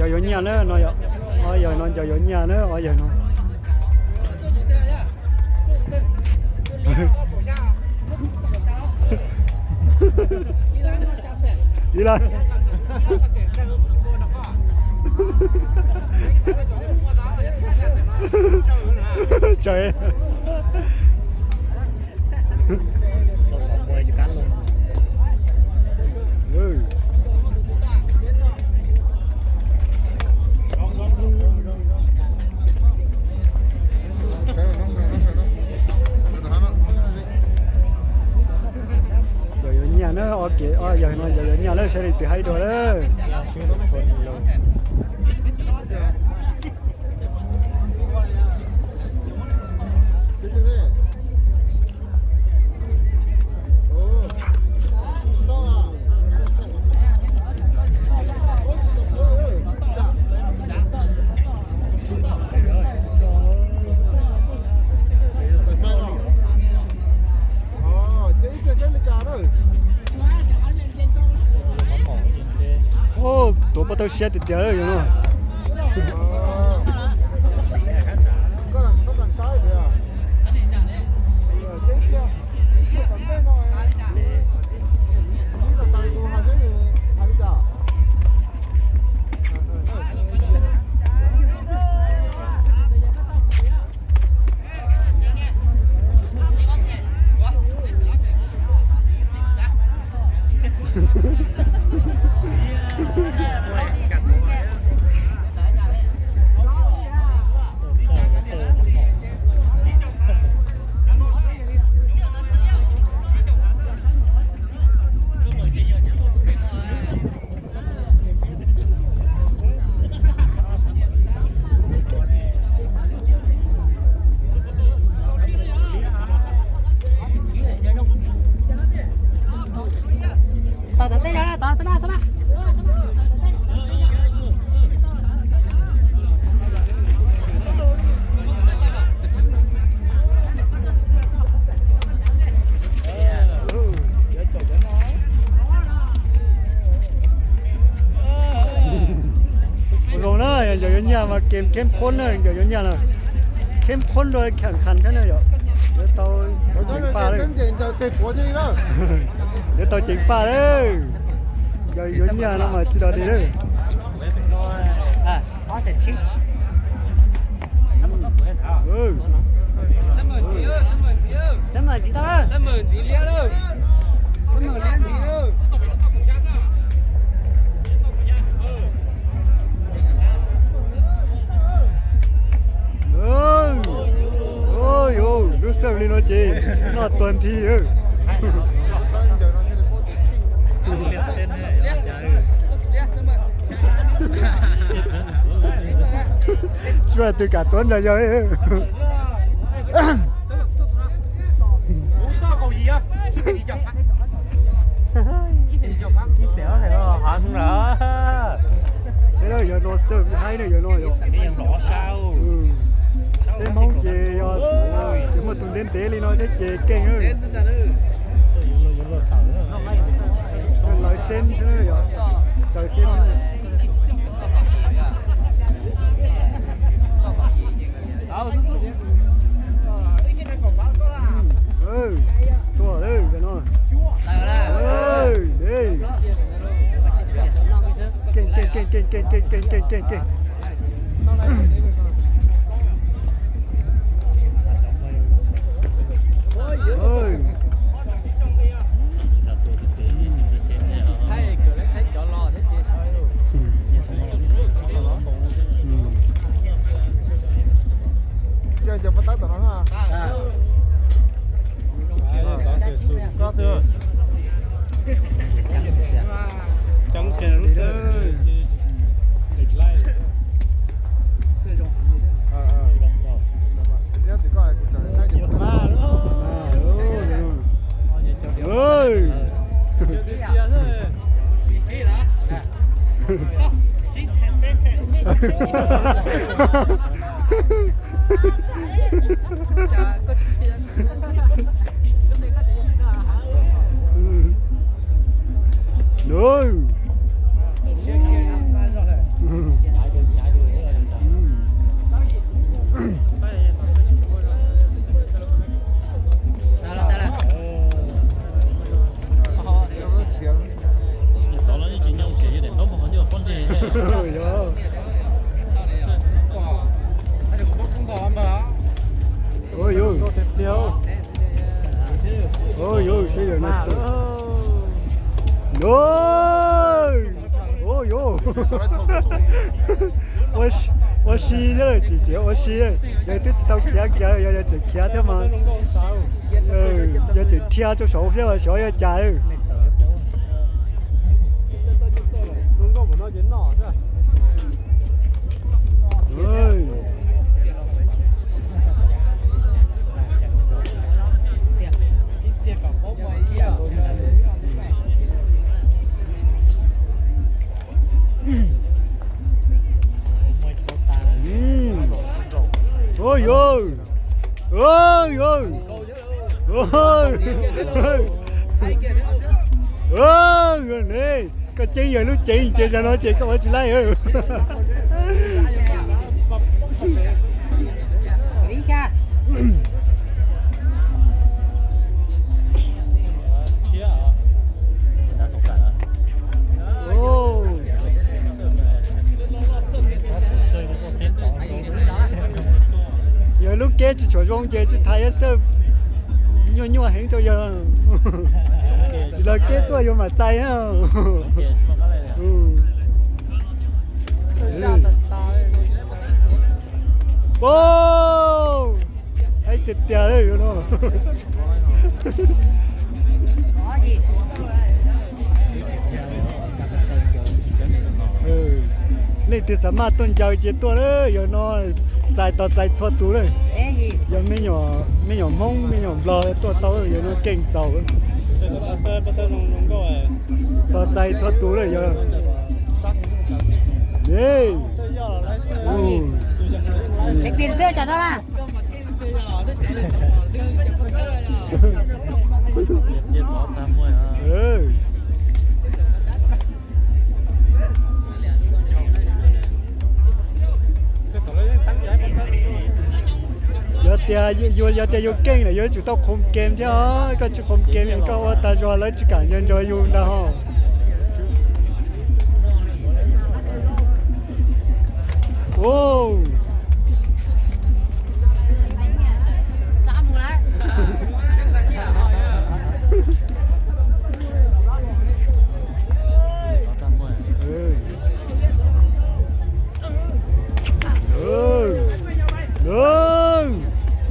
Ncaws yuav nyiaj na no yom. Ob yawg no ncaws yuav nyiaj na ob yawg no. Ib lab. Tsaws. Ncaws yuav nyiaj na, ob yawg no ncaws yuav nyiaj lawm, saib leej twg haib dua lawm. Tuav pob tawb siab tiag tiag yog no. Ua zoo na, yog ncaws yuav nyiaj mas kem khem khuab na, ncaws yuav nyiaj na. Khem khuab dua kheem khas thiab na yom. Yuav tau ceev faj, yuav tau ceev faj lawm. Ncaws yuav nyiaj no mas tsis dog dig lawm. Lub xeem li no ces noj tuag nthi. Tsuas twg kam tuav ncaws yawg. Seb yawg no xwb haib na, yawg no yog. Peb Hmoob ces yog, ces muaj tus ntev ntev li no thiab ces keej. Lawv xeeb xwb, yog raws xeeb. Tuaj lawm no. Keej keej keej keej keej keej keej keej keej keej. Ua yuv, ua yuv, seb yog no tuaj. Ua yuv, ua si, tsis tsis ua si, yog twb tsis tau khiav kiag, yog tseem khiav thiab mas, yog tseem dhia rau saud thiab mas xyov yog cas. Ua yuv, ua yuv, ua yuv, ne, koj ceeb yawg lub ceev ces zaum no ces koj ua tsis laij. Yog lub keb tsis tshua zoo ces tsis thaiv xwb, nyuaj nyuaj heev rau yawg. Tsis los keb tuaj yuav mam txais. Haib tiag tiag li no. Leej twg xav maj tuaj ncaws ces tuaj, yog no txais tos txais txhua tus lawm. Yog me nyuam Hmoob me nyuam Nplog tuaj tau, yog no keej txaus. Tos txais txhua tus lawm yog. Yog tias yus, yog tias yus keej lawm yuav tsum tau qhom kem thiab os. Koj tsis qhom kem es koj ua tag zog lawv tsis kam nco nco yus ntag ho.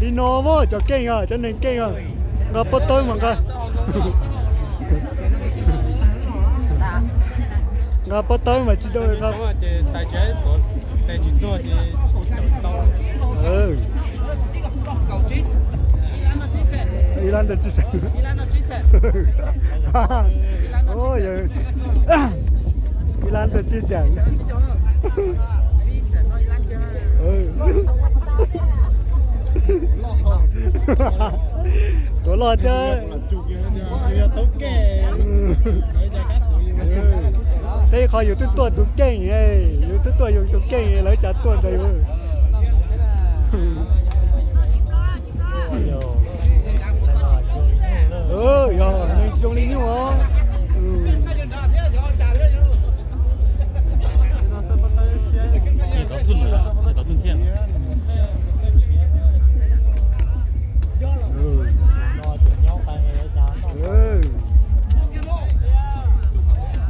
Li no mas cov keej os, cov neeg keej os. Nqa pob tawb mas nqa. Nqa pob tawb mas tsis tau. Ib lab ntawd tsis xeem. Ib lab ntawd tsis xeem. Tuav loj thiab. Peb qhov yus twb tuaj tus keej, yus twb tuaj yus tus keej lawv cas tuaj ntawd. Yog neeg zoo li nyuj os.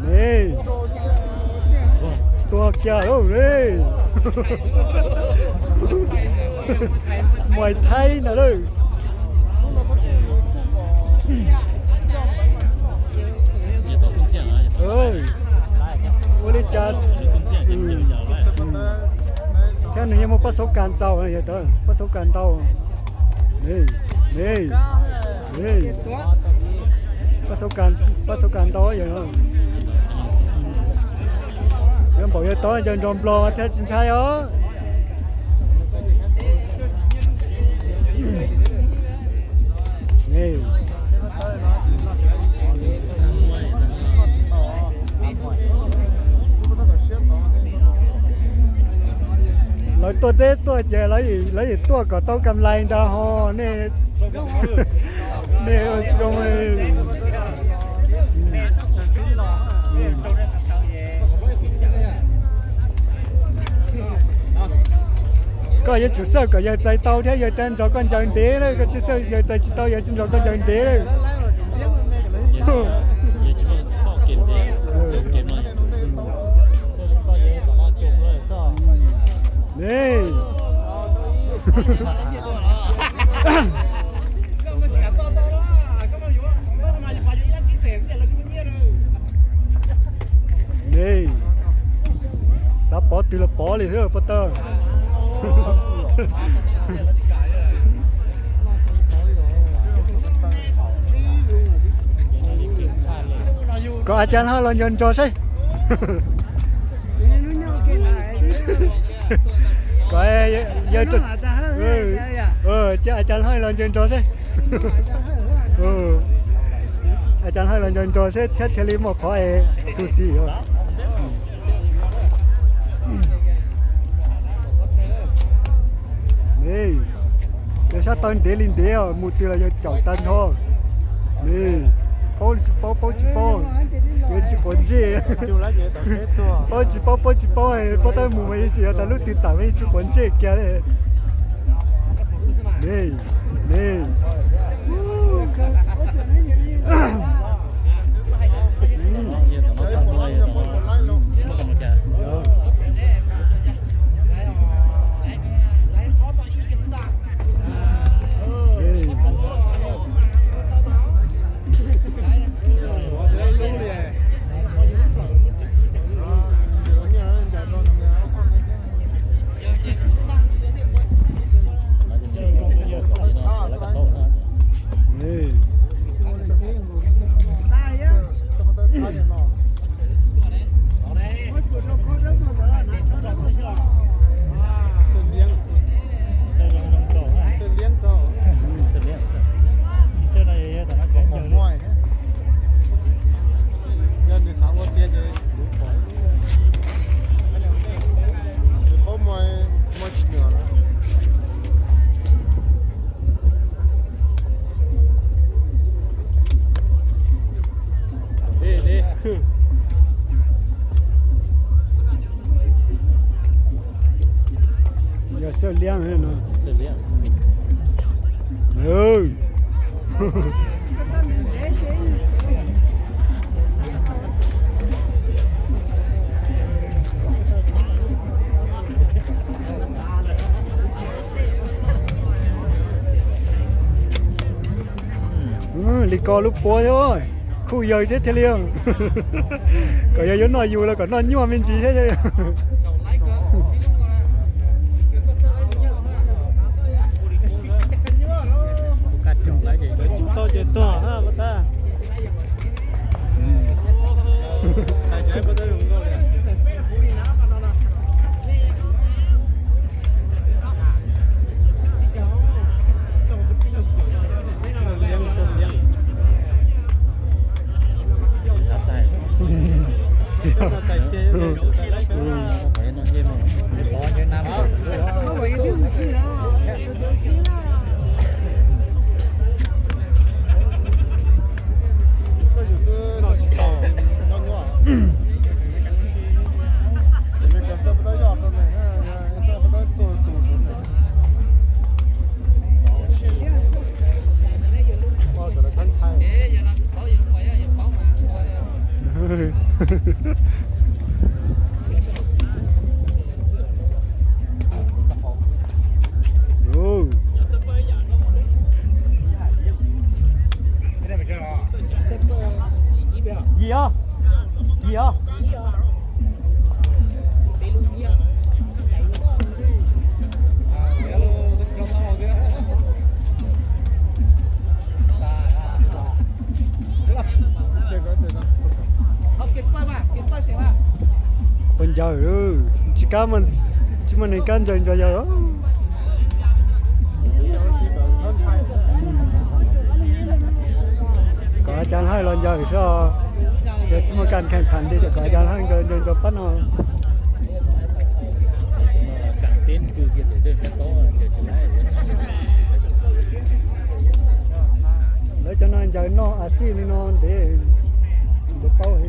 Ne, tuag kiag lawm ne. Muaj Thaib ntawd lawm. Ua li cas thiab nws yeej muaj pab xauv kas ntau, pab xauv kas ntau. Pab xauv kas ntau yog. Yuav npaum yog tau ncaws nrog Nplog thiab tsis ntshai os. Lawv tuaj teb tuaj ces lawv yeej tuaj kom tau kam lais ntag ho nej. Nej zoo. Koj yuav tsum xawj kom yawg txais tau thiab, yawg thiaj nrog koj ncaws ntev lawm, koj tsis xawj yawg txais tsis tau, yawg tsis nrog koj ncaws ntev lawm. Xav pov twg los pov li thiab pov tawg. Kom a cas haj los nco nrog seb. Kom yawg, cia a cas haj los nco nrog seb. A cas haj los nco nrog seb thiab thiaj li muaj qhov es xu xis. Yawg sab taw ntev li ntev os, mus twg los yawg caum tag nrho. Paub tsis paub, paub tsis paub, yawg tsis quav ntsej. Paub tsis paub, paub tsis paub, paub tab mus mas yawg tsis yog tas lub twg tawm mas yawg tsis quav ntsej kiag li. Yog nws xav ua tiag ces kuv pom, nws paub muaj tsis nws na. Yog xawj liab no. Li ko lub puab thiab, khuj yawg thiab thiaj li. Kom yog yuav noj yus los kom noj nyuaj me ntsis thiab. Tau ces tuag. Yim os, yim os. Puas ncaws, tsis kab, tsis muaj neeg kab ncaws nrog yawg. Kom a cas hawj los ncaws xwb os. Yog tsis muaj kaj kheej qhas nti ces kom a cas hawj ncaws ncaws pab no. Lawv cov no ncaws noj a xij li no ntev, ncaws paub.